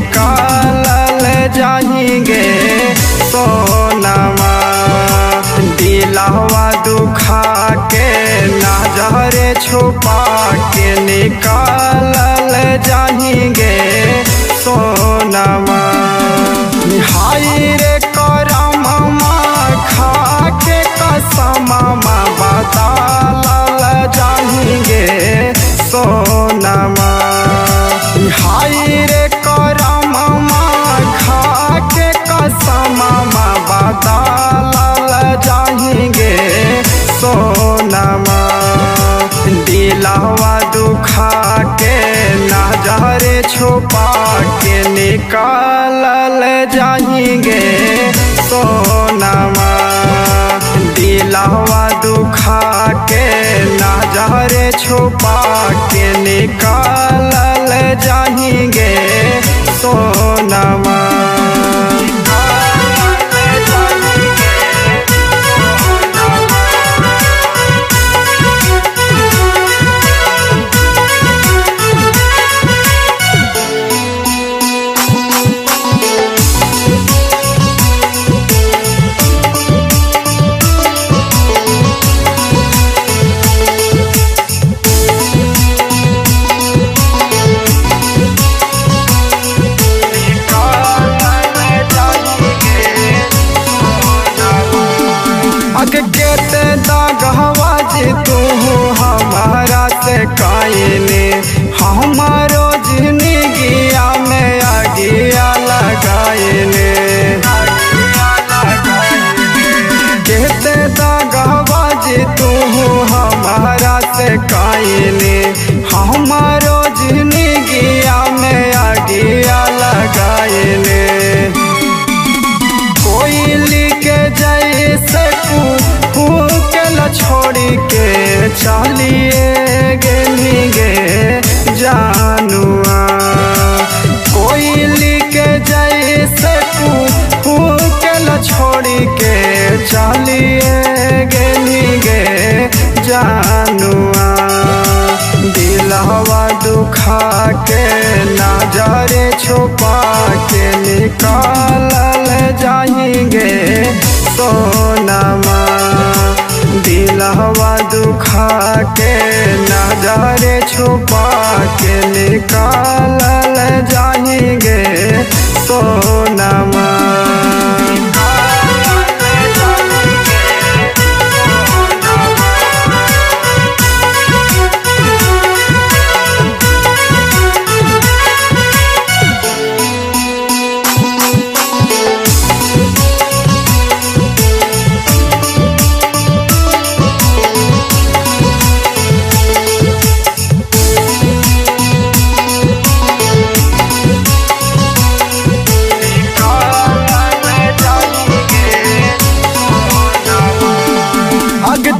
निकालल जाएंगे सोनामा। दिलवा दुखा के नजर छुपा के निकालल जाएंगे सोनामा। हाय रे करममा खा के कसममा बतालल जाएंगे सोनामा। हाय रे करममा खा के कसममा बतालल जाएंगे सोनामा। दिलवा दुखा के नजर छुपा के निकालल जाएंगे सोनामा। दिलवा दुखा के नजर छुपा के निकालल जाएंगे सोनामा। तू हमारा से कायने हमारो जिंदगिया में आगिया लगायने। कहते दागवाज तू हमारा से कायने हमारो जिंदगिया में आगिया लगायने। कोयली के जैसे छोड़ी के चलिए गेली गे जानुआ। कोयली के जैसे के छोड़ी के चलिए गेली गे जानुआ। दिलवा दुखा के नजर छुपा के निकालल जाएंगे सोनामा। दिलवा दुखा के नजर छुपा के निकालल जाएंगे सोनामा।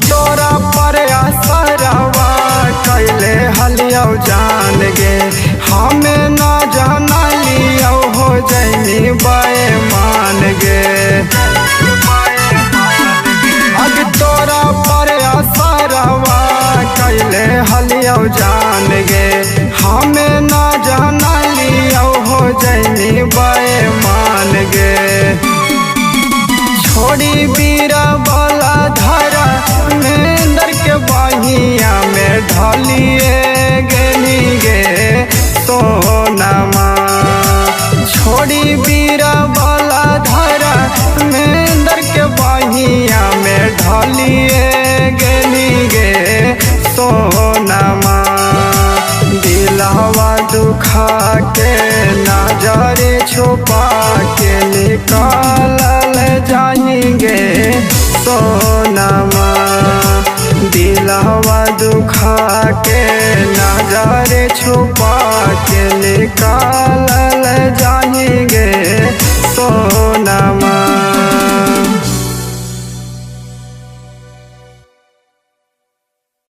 तोरा पर असरवा कैले हलियौ जान गे हमें ना जाना लियौ हो जैनी बेमान गे। अग तोरा पर असरवा कैले हलियौ जान गे हमें ना जाना लियौ हो जैनी बेमान गे। छोड़ी बीरा वाला धारा मेंदर के बहिया में ढलिए गेली गे सोनामा। छोड़ी बीरा वाला धारा मेंदर के बहिया में ढलिए गेली गे सोनामा। दिलवा दुखा के नजर छुपा के निकालल जाएंगे सोनामा। दिलवा दुखा के नजर छुपा के निकाल